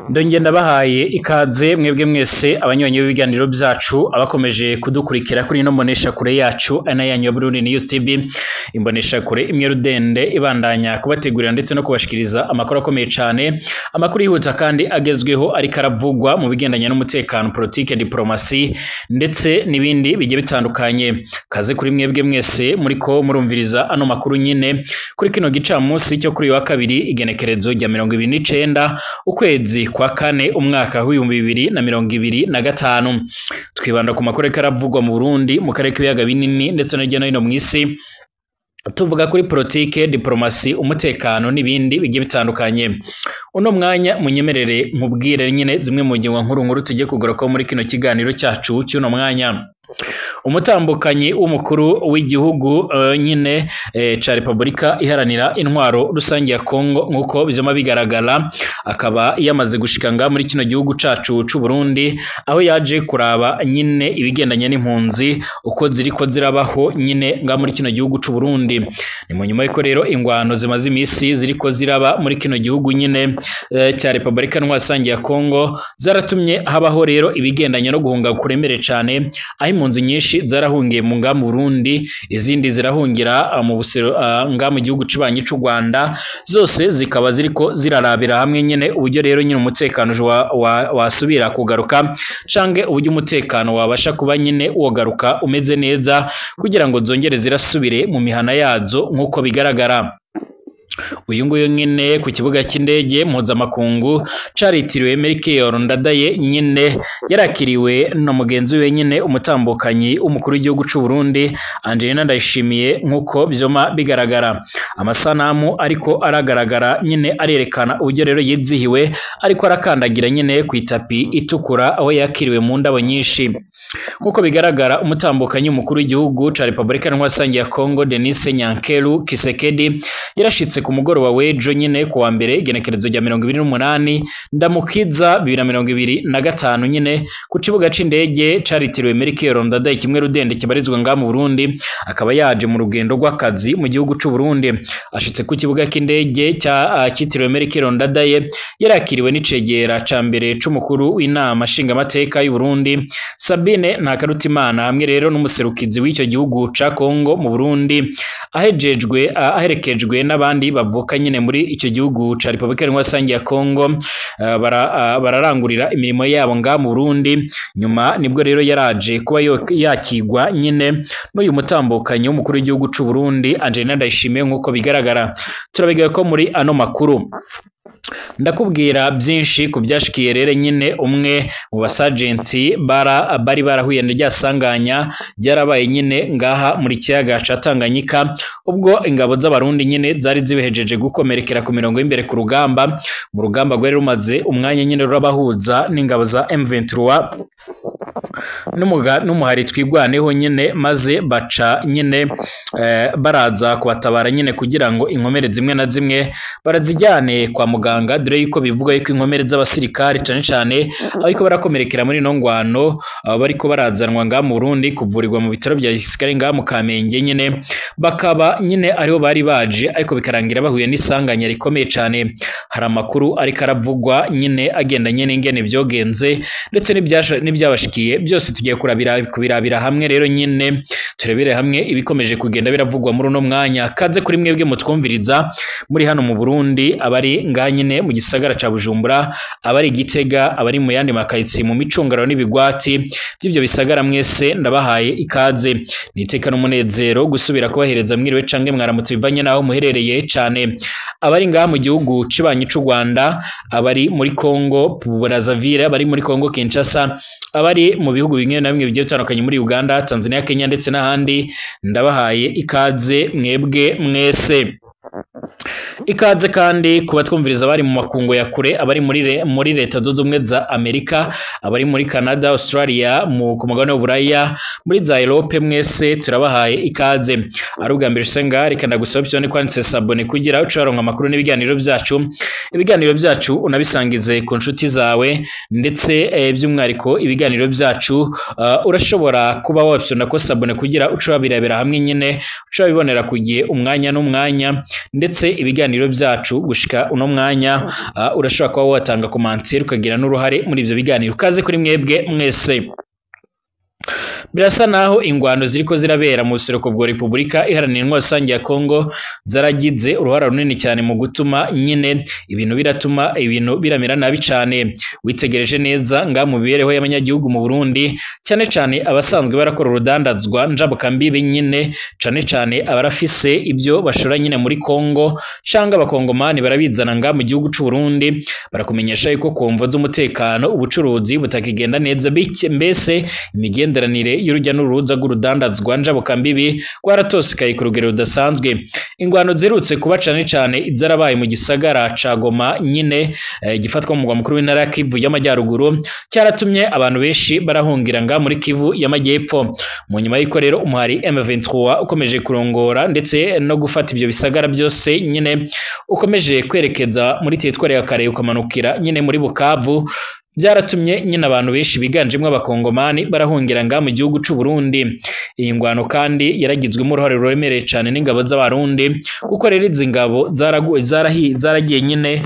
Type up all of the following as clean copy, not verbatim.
Ndongeye ndabahaye ikaze mwebwe mwese abanywanyi b'ibiganiro byacu, abakomeje kudukurikira kuri ino mbonesha kure yacu ana yanyu ya Burundi News TV, imbonesha kure imwe rudende ibandanya kubategurira ndetse no kubashikiriza amakuru akomeye cane, amakuru yihuta kandi agezweho ariko aravugwa mu bigendanye n'umutekano, politike, diplomasi ndetse n'ibindi bigiye bitandukanye. Kaze kuri mwebwe mwese muriko murumviriza ano makuru nyine kuri kino gicamunsi cyo kuri wa kabiri, igenekerezo rya 29 ukwezi kwa kane umwaka w'2025. Twibanda ku makuru karavugwa mu Burundi, mu karere k'ibiyaga binini ndetse no hirya no hino mw'isi, tuvuga kuri politike, diplomasi, umutekano n'ibindi bigiye bitandukanye. Uno mwanya munyemerere nkubwire nyine zimwe mu ngingo nkuru nkuru tugiye kugarukaho muri kino kiganiro cyacu cy'uno mwanya. Umutambukanyi w'umukuru w'igihugu nyine ca Republika Iharanira Intwaro Rusange ya Kongo, nkuko bizoma bigaragara, akaba yamaze gushika nga muri kino gihugu cacu c'u Burundi, aho yaje kuraba nyine ibigendanye n'impunzi uko ziriko zirabaho nyine nga muri kino gihugu c'u Burundi. Ni mu nyuma yuko rero ingwano zimaze imisi ziriko ziraba muri kino gihugu nyine ca Republika Intwaro Rusange ya Kongo zaratumye habaho rero ibigendanye no guhunga kuremere cane, aho impunzi nyinshi zarahungiye mu nga mu Burundi, izindi zirahungira mu busero nga mu gihugu cibanyi c'u Rwanda, zose zikaba ziriko zirarabira hamwe nyene uburyo rero nyine umutekano wasubira kugaruka, canke uburyo umutekano wabasha kuba nyine wogaruka umeze neza kugira ngo zongere zirasubire mu mihana yazo nkuko bigaragara. Uyu nguyu nyine ku kibuga cy'indege mpuzamakungu caritiriwe Melchior Ndadaye nyine yarakiriwe na mugenzi we nyine umutambukanyi w'umukuru w'igihugu c'u Burundi Angelina Ndayishimiye, nkuko byoma bigaragara. Amasanamu ariko aragaragara nyine arerekana uburyo rero yizihiwe ariko arakandagira nyine ku itapi itukura aho yakiriwe mu ndabo nyinshi. Nkuko bigaragara, umutambukanyi w'umukuru w'igihugu ca Republika Intwaro Rusange ya Kongo Denis Nyankelu Kisekedi yarashitse ku mugoroba w'ejo nyine ku wa mbere, igenekerezo rya 28 Ndamukiza 2025 nyine ku kibuga c'indege caritiriwe Melchior Ndadaye kimwe rudende kibarizwa nga mu Burundi, akaba yaje mu rugendo rw'akazi mu gihugu c'u Burundi. Ashitse ku kibuga c'indege cya kitiriwe Melchior Ndadaye yarakiriwe n'icegera ca mbere c'umukuru w'inama nshingamateka y'u Burundi Sabine Ntakarutimana, hamwe rero n'umuserukizi w'icyo gihugu ca Kongo mu Burundi, ahejejwe aherekejwe n'abandi bavuka nyine muri icyo gihugu ca Republika Iharanira Rusange ya Kongo, bararangurira imirimo yabo nga mu Burundi. Nyuma nibwo rero yaraje kuba yakigwa nyine n'uyu mutambukanyi w'umukuru w'igihugu c'u Burundi Angelina Ndayishimiye, nkuko bigaragara. Turabigaye ko muri ano makuru ndakubwira byinshi ku byashikiye rero nyine umwe mu basagenti bari barahuye n'irya sanganya byarabaye nyine ngaha muri kiyaga ca Tanganyika, ubwo ingabo z'abarundi nyine zari zibihejeje gukomerekera ku mirongo y'imbere ku rugamba, mu rugamba rwari rumaze umwanya nyine rurabahuza n'ingabo za M23 n'umuhari twigwaneho nyine, maze baca nyine baraza kubatabara nyine kugira ngo inkomere zimwe na zimwe barazijyane kwa muganga, dore yuko bivuga yuko inkomere z'abasirikare cane cane ariko barakomerekera muri ino ngwano, bariko barazanwa nga mu Burundi kuvurirwa mu bitaro bya gisirikare nga mu Kamenge nyine, bakaba nyine ariho bari baje, ariko bikarangira bahuye n'isanganya rikomeye cane. Hari amakuru ariko aravugwa nyine agendanye n'ingene byogenze ndetse n'ibyabashikiye byose tugiye kubirabira hamwe rero nyine, turebere hamwe ibikomeje kugenda biravugwa muri uno mwanya. Kaze kuri mwebwe mutwumviriza muri hano mu Burundi, abari nga nyine mu gisagara ca Bujumbura, abari Gitega, abari mu yandi makayitsi mu micungararo n'ibigwati by'ibyo bisagara, mwese ndabahaye ikaze. Niteka n'umunezero gusubira kubahereza mwiriwe canke mwaramutse bivanye naho muherereye cane. Abari ngaha mu gihugu cibanyi c'u Rwanda, abari muri Kongo Brazzaville, abari muri Kongo Kinshasa, abari mu bihugu bimwe na bimwe bigiye bitandukanye muri Uganda, Tanzania, Kenya ndetse n'ahandi, ndabahaye ikaze mwebwe mwese. Ikaze kandi kuba twumviriza abari mu makungo ya kure, abari muri leta zunze ubumwe za Amerika, abari muri Canada, Australia, mu ku mugabane w'Uburaya, muri za Europe, mwese turabahaye ikaze. Ari ubwa mbere usenga, reka ndagusaba cyane kwanditse s'abonner kugira uce waronka amakuru n'ibiganiro byacu. Ibiganiro byacu unabisangize ku nshuti zawe, ndetse by'umwihariko ibiganiro byacu urashobora kuba wapyona ko s'abonner kugira uce wabirabira hamwe nyine, uce wabibonera ku gihe umwanya n'umwanya, ndetse Ndetse ibiganiro byacu gushika uno mwanya urashobora kuba watanga commentaire ukagira n'uruhare muri ivyo biganiro. Kaze kuri mwebwe mwese. Birasa naho ingwano ziriko zirabera mu buseruko bwa Repubulika Iharanira Intwaro Rusange ya Kongo zaragize uruhara runini cyane mu gutuma nyine ibintu biratuma ibintu biramera nabi cyane. Witegereje neza nga mu mibereho y'abanyagihugu mu Burundi, cyane cyane abasanzwe barakora urudandazwa njabukambibe nyine, cyane cyane abarafise ibyo bashora nyine muri Kongo cyangwa abakongomani barabizana nga mu gihugu c'u Burundi, barakumenyesha yuko ku mvo z'umutekano ubucuruzi butakigenda neza, mbese imigenderanire y'urujya n'uruza rw'urudandazwa njabukambibi rwaratosekaye ku rugero rudasanzwe. Ingwano zirutse kuba cane cane izarabaye mu gisagara ca Goma nyine, gifatwa mu mugwa mukuru w'intara ya Kivu y'Amajyaruguru, cyaratumye abantu benshi barahungira nga muri Kivu y'Amajyepfo. Mu nyuma y'uko rero umuhari M23 ukomeje kurongora ndetse no gufata ibyo bisagara byose nyine, ukomeje kwerekeza muri teritwari ya Kare ukamanukira nyine muri Bukavu, byaratumye nyine abantu benshi biganjemo abakongomani barahungira nga mu gihugu c'u Burundi. Iyi ngwano kandi yaragizwemo uruhare ruremereye cyane n'ingabo z'abarundi, kuko rero izi ngabo zaragiye nyine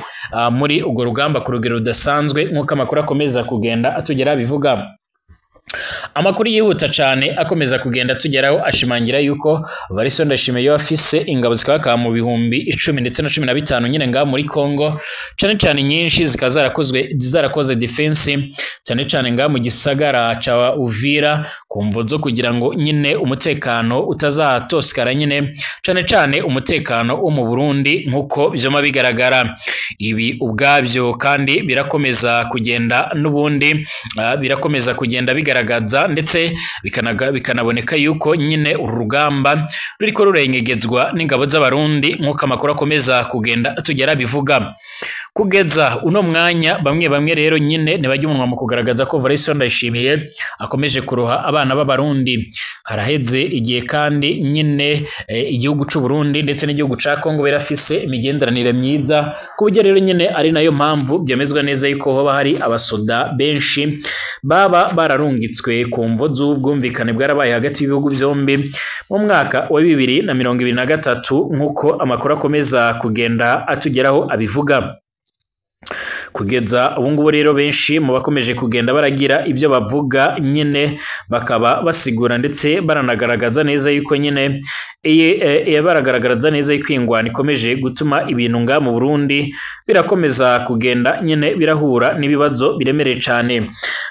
muri urwo rugamba ku rugero rudasanzwe, nk'uko amakuru akomeza kugenda atugera bivuga. Amakuru yihuta cyane akomeza kugenda tugeraho ashimangira yuko Varisto Ndayishimiye afise ingabo zikaba mu 10,000 ndetse na 15 nyine nga muri Kongo, cyane cyane nyinshi zikaba zarakoze defense cyane cyane nga mu gisagara ca Uvira, ku mvo zo kugira ngo nyine umutekano utazatosikara nyine, cyane cyane umutekano wo mu Burundi nkuko byoma bigaragara. Ibi ubwabyo kandi birakomeza kugenda n'ubundi birakomeza kugenda bigaragara, ndetse bikanaboneka yuko nyine uru rugamba ruriko rurengegezwa n'ingabo z'abarundi nkuko amakuru akomeza kugenda tugera bivuga. Kugeza uno mwanya bamwe bamwe rero nyine ntibajya umunwa mu kugaragaza ko Varisto Ndayishimiye akomeje kuroha abana b'abarundi. Haraheze igihe kandi nyine igihugu c'u Burundi ndetse n'igihugu ca Kongo birafise imigenderanire myiza, ku buryo rero nyine ari nayo mpamvu byemezwa neza yuko hoba hari abasoda benshi baba bararungitswe ku mvo z'ubwumvikane bwarabaye hagati y'ibihugu byombi mu mwaka wa 2023, nkuko amakuru akomeza kugenda atugeraho abivuga. Kugeza ubu ngubu rero benshi mu bakomeje kugenda baragira ibyo bavuga nyine, bakaba basigura ndetse baranagaragaza neza yuko nyine baragaragaza neza yuko ingwano ikomeje gutuma ibintu nga mu Burundi birakomeza kugenda nyine birahura n'ibibazo biremereye cyane.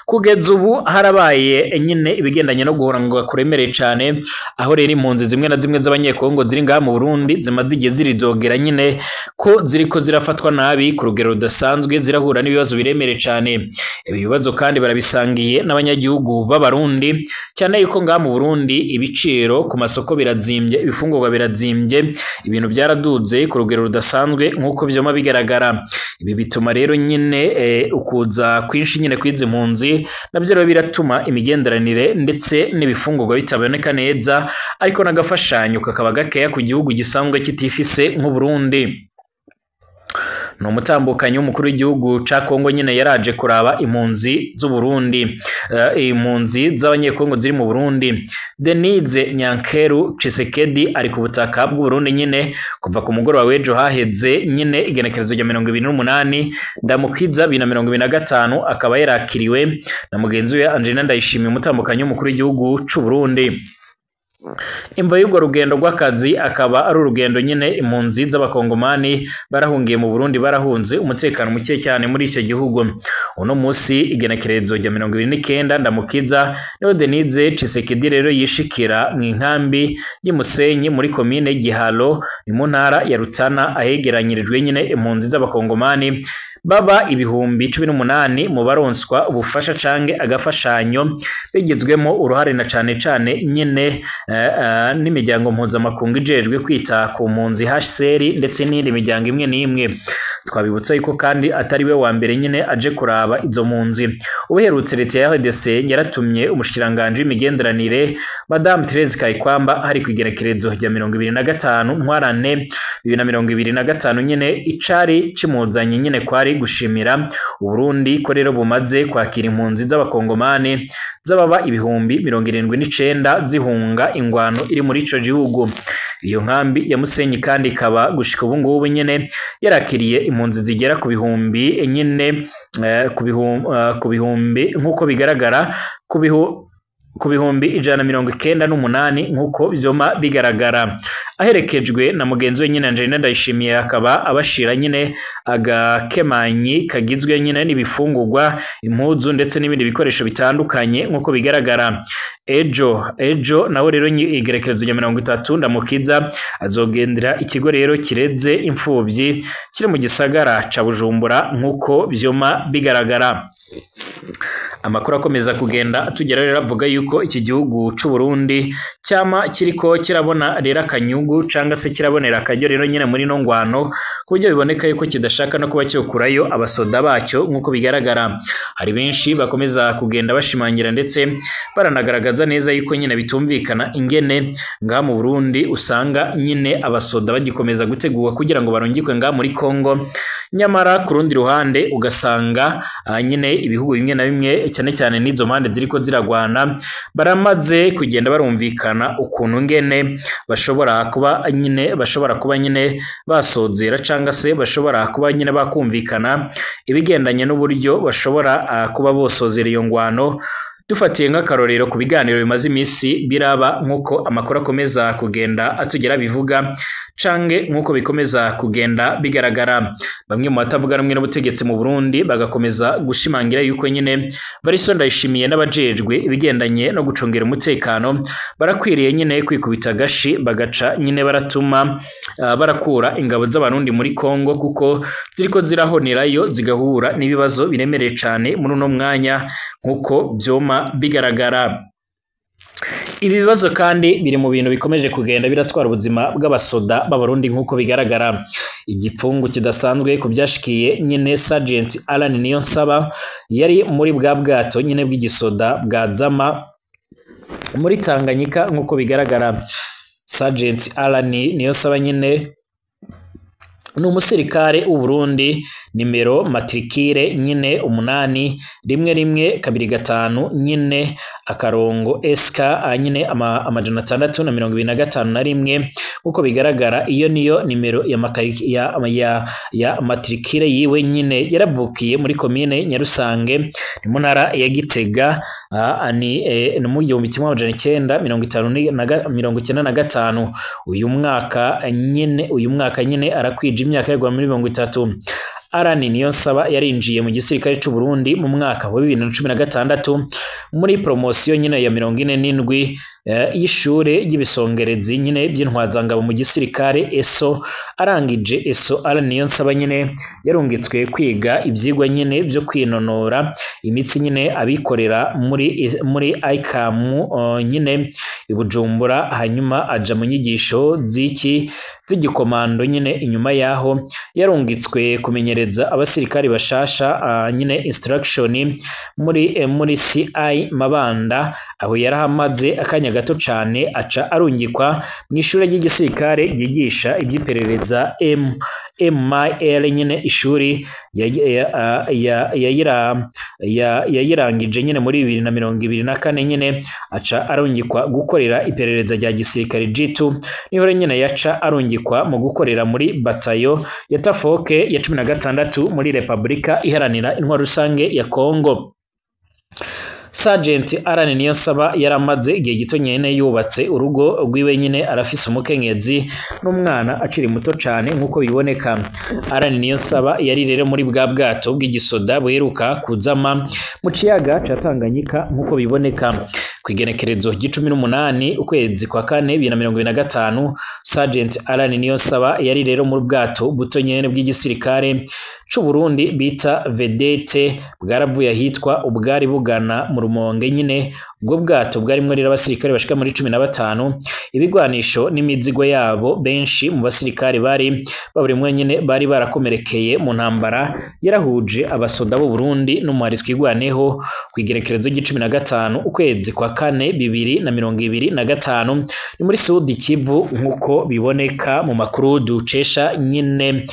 Kugeza ubu harabaye nyine ibigendanye no guhorangwa kuremereye cyane, aho rero impunzi zimwe na zimwe z'abanyekongo ziri ngaha mu Burundi zimaze igihe ziridogera nyine ko ziriko zirafatwa nabi ku rugero rudasanzwe, zirahura n'ibibazo biremereye cyane. Ibi bibazo kandi barabisangiye n'abanyagihugu b'abarundi, cyane yuko ngaha mu Burundi ibiciro ku masoko birazimbye, ibifungurwa birazimbye, ibintu byaraduze ku rugero rudasanzwe nkuko byoma bigaragara. Ibi bituma rero nyine ukuza kwinshi nyine kwizi impunzi nabyo rero biratuma imigenderanire ndetse n'ibifungurwa bitaboneka neza, ariko n'agafashanyo kakaba gakeya ku gihugu gisanzwe kitifise nk'u Burundi. Ni umutambukanyi w'umukuru w'igihugu ca Kongo nyine yaraje kuraba impunzi z'u Burundi, impunzi z'abanyekongo ziri mu Burundi. Denise Nyankeru Tshisekedi ari ku butaka bw'u Burundi nyine kuva ku mugoroba w'ejo haheze nyine igenekerezo rya 28 Ndamukiza 2025, akaba yarakiriwe na mugenzi we Angelina Ndayishimiye, umutambukanyi w'umukuru w'igihugu c'u Burundi. Imvo y'urwo rugendo rw'akazi akaba ari urugendo nyine impunzi z'abakongomani barahungiye mu Burundi, barahunze umutekano muke cyane muri icyo gihugu. Uno munsi igenekerezo rya 29 Ndamukiza niho Denise Tshisekedi rero yishikira mu inkambi y'Imusenyi muri komine Giharo, ni mu ntara ya Rutana, ahegeranyirijwe nyine impunzi z'abakongomani baba 18,000 mu baronswa ubufasha canke agafashanyo bigizwemo uruhare na cane cane nyine n'imiryango mpuzamakungu ijejwe kwita ku mpunzi HCR ndetse n'indi miryango imwe n'imwe. Twabibutsa yuko kandi atari we wa mbere nyine aje kuraba izo mpunzi. Ubuherutse leta ya RDC yaratumye umushikiranganje w'imigenderanire Madame Therese Kayikwamba hari kwigerekerezo rya 25 ntwarane 2025 nyine, icari kimuzanye nyine kwari gushimira Uburundi ko rero bumaze kwakira impunzi z'abakongomani z'ababa 79,000 zihunga ingwano iri muri ico gihugu. Iyo nkambi ya Musenyi kandi ikaba gushika ubu ngubu nyene yarakiriye impunzi zigera ku bihumbi nyine, ku bihumbi nk'uko bigaragara, ku 198,000 nk'uko vyoma bigaragara. Aherekejwe na mugenzi we nyine Angelina Ndayishimiye, akaba abashira nyine agakemanyi kagizwe nyine n'ibifungurwa, impuzu ndetse n'ibindi bikoresho bitandukanye nk'uko bigaragara. Ejo naho rero igerekerezo rya 30 Ndamukiza azogendera ikigo rero kireze imfuvyi kiri mu gisagara ca Bujumbura nk'uko vyoma bigaragara. Amakuru akomeza kugenda tugera rero avuga yuko iki gihugu c'u Burundi cyama kiriko kirabona rero akanyungu canga se kirabonera akaryo rero nyine muri no ngwano, ku buryo biboneka yuko kidashaka no kuba cyokurayo abasoda bacyo nk'uko bigaragara. Hari benshi bakomeza kugenda bashimangira ndetse baranagaragaza neza yuko nyine bitumvikana ingene ngaha mu Burundi usanga nyine abasoda bagikomeza gutegurwa kugira ngo barungikwe ngaha muri Kongo, nyamara ku rundi ruhande ugasanga nyine ibihugu bimwe na bimwe cyane cyane n'izo mpande ziriko ziragwana baramaze kugenda barumvikana ukuntu ngene bashobora kuba nyine basozera canga se bashobora kuba nyine bakumvikana ibigendanye n'uburyo bashobora kuba bosozera iyo ngwano. Dufatiye nk'akarorero ku biganiro bimaze iminsi biraba nk'uko amakuru akomeza kugenda atugera bivuga cange nk'uko bikomeza kugenda bigaragara. Bamwe mu batavuga rumwe n'ubutegetsi mu Burundi bagakomeza gushimangira yuko nyine Varisto Ndayishimiye n'abajejwe ibigendanye no gucungera umutekano barakwiriye nyine kwikubita gashi bagaca nyine baratuma barakura ingabo z'abarundi muri Kongo, kuko ziriko zirahonerayo zigahura n'ibibazo biremereye cane muri uno mwanya nk'uko vyoma bigaragara. Ibi bibazo kandi biri mu bintu bikomeje kugenda biratwara ubuzima bw'abasoda b'abarundi nk'uko bigaragara. Igipfungu kidasanzwe ku byashikiye nyine Sergeant Alan Niyonsaba yari muri bwa bwato nyine bw'igisoda bwa Zama muri Tanganyika nk'uko bigaragara. Sergeant Alan Niyonsaba nyine ni umusirikare w'u Burundi, nimero matrikire nyine 8 1 1 2 5 nyine akarongo SK nyine 625 nkuko bigaragara. Iyo niyo nimero ya matrikire yiwe nyine. Yaravukiye muri komine Nyarusange ni mu ntara ya Gitega ni mu 1995. Uyu mwaka nyine arakwije imyaka y'igwa muri 30. Alan Niyonsaba yarinjiye mu gisirikare c'u Burundi mu mwaka wa 2016 muri promotion nyine ya 47 y'ishure ry'ibisongerezi nyine by'intwazangabo mu gisirikare ESO. Arangije ESO, Alan Niyonsaba nyine yarungitswe kwiga ivyigwa nyine byo kwinonora imitsi nyine abikorera muri ICAM nyine i Bujumbura, hanyuma aja mu nyigisho z'iki z'igikomando nyine. Inyuma yaho yarungitswe kumenyereza abasirikari bashasha nyine instruction muri CI Mabanda, aho yarahamaze akanya gato cane aca arungikwa mu ishure ry'igisirikare ryigisha iby'iperereza MIL nyine, ishuri yayirangije nyine muri 2024 nyine aca arungikwa gukorera iperereza rya gisirikare G2. Niho nyine yaca arungikwa mu gukorera muri batayo ya Tafoke ya 16 muri Republika Iharanira Intwaro Rusange ya Kongo. Sergeant Alan Niyonsaba yaramaze igihe gito nyene yubatse urugo rwiwe nyine, arafise umukenyezi n'umwana akiri muto cane nkuko biboneka. Alan Niyonsaba yari rero muri bwa bwato bw'igisoda buheruka kuzama mu kiyaga ca Tanganyika nkuko biboneka. Kwigenekerezo 18 ukwezi kwa kane 2025, Sergeant Alan Niyonsaba yari rero muri bwato buto nyene bw'igisirikare c'u Burundi bita Vedete, bwaravuye ahitwa ubwari bugana mu Rumonge nyine. Ubwo bwato bwarimwo rero abasirikare bashika muri 15, ibigwanisho n'imizigo yabo. Benshi mu basirikare bari baburimwe nyene bari barakomerekeye mu ntambara yarahuje abasoda b'u Burundi n'umuhari Twigwaneho kw'igerekerezo ry'icumi na gatanu ukwezi kwa kane 2025, ni muri Sud Kivu, nk'uko biboneka mu makuru ducesha nyine,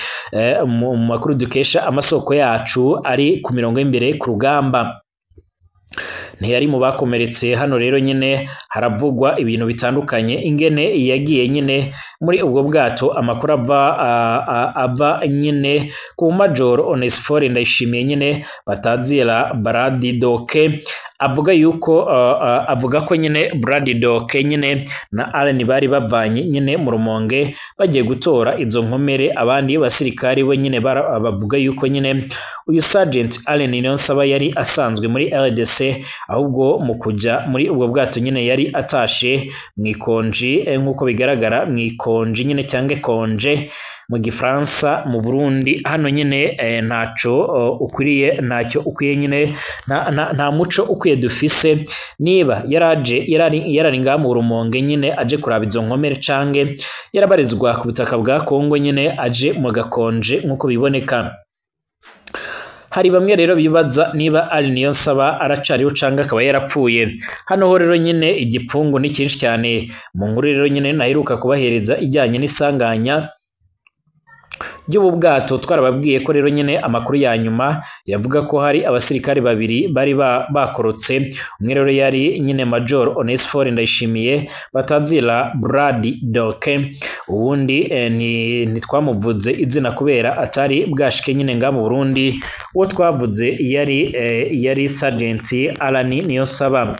mu makuru dukesha amasoko yacu ari ku mirongo y'imbere ku rugamba. Ntiyari mu bakomeretse. Hano rero nyine haravugwa ibintu bitandukanye, ingene yagiye nyine muri ubwo bwato. Amakuru ava nyine ku Majoro Onesphore Ndayishimiye nyine batazira Bradidoke, avuga yuko avuga ko nyine Bradidoke nyine na Allen bari bavanye nyine mu Rumonge bagiye gutora izo nkomere. Abandi basirikari we nyine bavuga yuko nyine uyu Sergeant Allen Niyonsaba yari asanzwe muri RDC, ahubwo mu kuja muri ubwo bwato nyine yari atashe mu ikonji, nk'uko bigaragara mu ikonji nyine cyangwa congé mu Gifaransa, mu Burundi. Hano nyine ntaco ukwiriye, ntacyo ukwiye nyine, nta muco ukwiye dufise. Niba yaraje yarari ngaha mu Rumonge nyine aje kuraba izo nkomere, canke yarabarizwa ku butaka bwa Kongo nyine aje mu gakonje, nk'uko biboneka. Hari bamwe rero bibaza niba Ali Niyonsaba aracariho canke akaba yarapfuye. Hano ho rero nyine igipfungu ni cyinshi cyane. Mu nkuru rero nyine naheruka kubahereza ijyanye n'isanganya ry'ubu bwato, twarababwiye ko rero nyine amakuru ya nyuma yavuga ko hari abasirikare babiri bari bakorotse. Umwe rero yari nyine Major Onesphore Ndayishimiye batazira Brad Doke, uwundi ni ntitwamuvuze izina kubera atari bwashike nyine nga mu Burundi. Uwo twavuze yari Sergeant Alan Niyonsaba.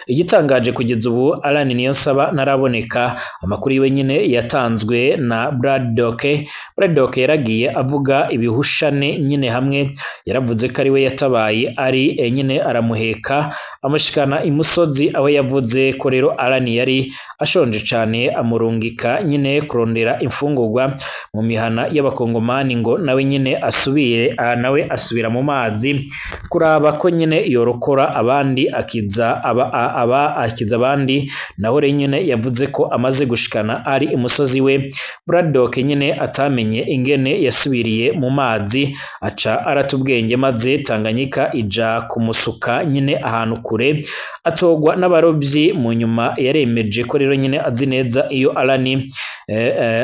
Igitangaje, kugeza ubu Alan Niyonsaba ntaraboneka. Amakuru yiwe nyine yatanzwe na Brad Doke. Brad Doke yaragiye avuga ibihushane nyine. Hamwe yaravuze ko ari we yatabaye ari nyine, aramuheka amushikana imusozi, aho yavuze ko rero Alan yari ashonje cyane, amurungika nyine kurondera imfungurwa mu mihana y'abakongomani, ngo nawe nyine asubire, nawe asubira mu mazi kuraba ko nyine yorokora abandi, akiza aba akiza abandi. Naho rero nyine yavuze ko amaze gushikana ari imusozi we, Braddock nyine atamenye ingene yasubiriye mu mazi, aca arata ubwenge, maze Tanganyika ija kumusuka nyine ahantu kure, atogwa n'abarobyi. Mu nyuma yaremeje ko rero nyine azi neza iyo Alani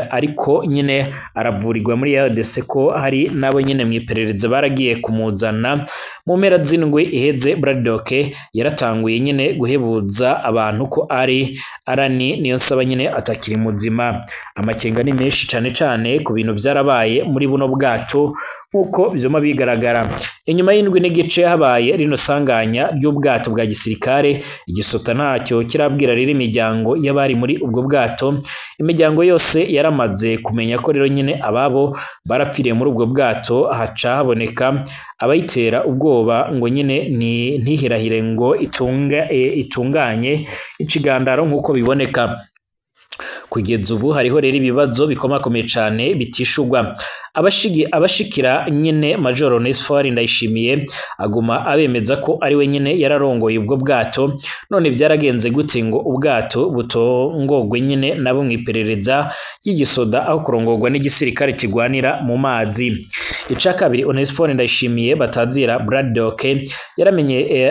ariko nyine aravurirwa muri RDC, ko hari nabo nyine mu iperereza baragiye kumuzana. Mu mpera z'indwi iheze, Braddock yaratanguye nyine guhebuza abantu ko ari Arani Niyonsaba nyine atakiri muzima. Amakenga ni menshi cane cane ku bintu byarabaye muri buno bwato, nk'uko vyuma bigaragara. Inyuma y'indwi n'igice habaye rino sanganya ry'ubwato bwa gisirikare, igisota ntacyo kirabwira rero imiryango y'abari muri ubwo bwato. Imiryango yose yaramaze kumenya ko rero nyine ababo barapfiriye muri ubwo bwato. Haca haboneka abayitera ubwoba ngo nyine ni ntihirahire ngo itunganye ikigandaro, nk'uko biboneka. Kugeza ubu hariho rero ibibazo bikomakomeye cane bitishurwa. Abashikira nyine Major Onesphore Ndayishimiye aguma abemeza ko ari we nyine yararongoye ubwo bwato. None byaragenze gute ngo ubwato butongogwe nyine nabo mu iperereza ry'igisoda, aho kurongorwa n'igisirikare kigwanira mu mazi? Ica kabiri, Onesphore Ndayishimiye batazira Braddock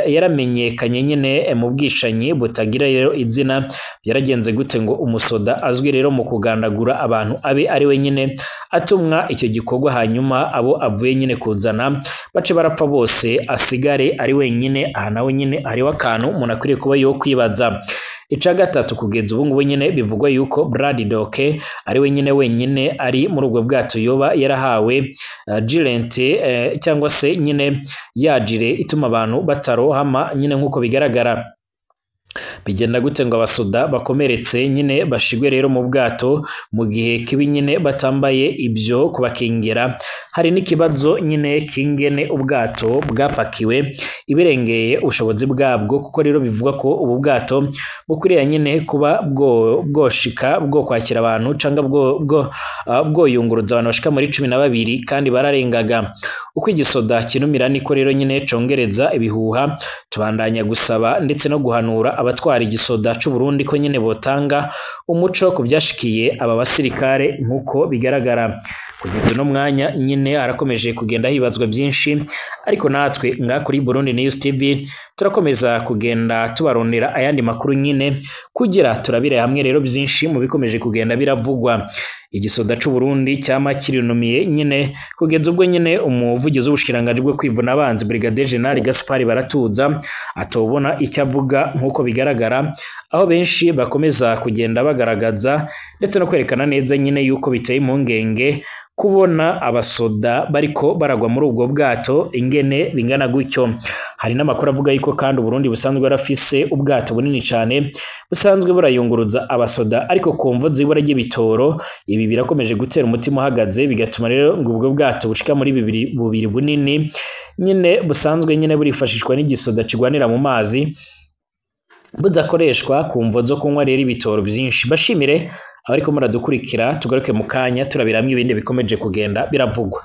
yaramenyekanye nyine mu bwicanyi butagira rero izina. Byaragenze gute ngo umusoda azwi rero mu kugandagura abantu abe ari we nyine atumwa icyo gikorwa, hanyuma abo avuye nyine kuzana bace barapfa bose, asigare ari wenyine? Aha nawe nyine hariho akantu umuntu akwiriye kuba yo kwibaza. Ica gatatu, kugeza ubu ngubu nyine bivugwa yuko Brad Doke ari we nyine wenyine ari muri ubwo bwato yoba yarahawe gilet, cyangwa se nyine ya gilet ituma abantu batarohama nyine, nk'uko bigaragara. Bigenda gute ngo abasoda bakomeretse nyine bashigwe rero mu bwato mu gihe kibi nyine batambaye ibyo kubakingira? Hari n'ikibazo nyine kingene ubwato bwapakiwe ibirengeye ubushobozi bwabwo, kuko rero bivugwa ko ubu bwato bukwiriye nyine kuba bwoshika bwo kwakira abantu canga bwoyunguruza abantu bashika muri 12 kandi bararengaga. Uko igisoda kinumira niko rero nyine congereza ibihuha. Tubandanya gusaba ndetse no guhanura abatwara igisoda c'u Burundi ko nyine botanga umuco ku byashikiye aba basirikare nk'uko bigaragara. Kugeza uno mwanya nyine harakomeje kugenda hibazwa byinshi, ariko natwe nga kuri Burundi News TV turakomeza kugenda tubarondera ayandi makuru nyine kugira turabire hamwe rero byinshi mu bikomeje kugenda biravugwa. Igisoda c'u Burundi cyama kirinumiye nyine kugeza ubwo nyine umuvugizi w'ubushikiranganji bwo kwivuna abanzi Brigadier General Gaspard Baratuza atobona icyo avuga nk'uko bigaragara, aho benshi bakomeza kugenda bagaragaza ndetse no kwerekana neza nyine yuko biteye impungenge kubona abasoda bariko baragwa muri ubwo bwato ingene bingana gutyo. Hari n'amakuru avuga yuko kandi Burundi busanzwe barafise ubwato bunini cane busanzwe burayunguruza abasoda, ariko ku mvo zibura ry'ibitoro ibi birakomeje gutera umutima uhagaze, bigatuma rero ngo ubwo bwato bushika muri bubiri bunini nyine busanzwe nyine burifashishwa n'igisoda kigwanira mu mazi budakoreshwa ku mvo zo kunywa rero ibitoro byinshi. Bashimire abariko muradukurikira, tugaruke mu kanya turabiramwe ibindi bikomeje kugenda biravugwa.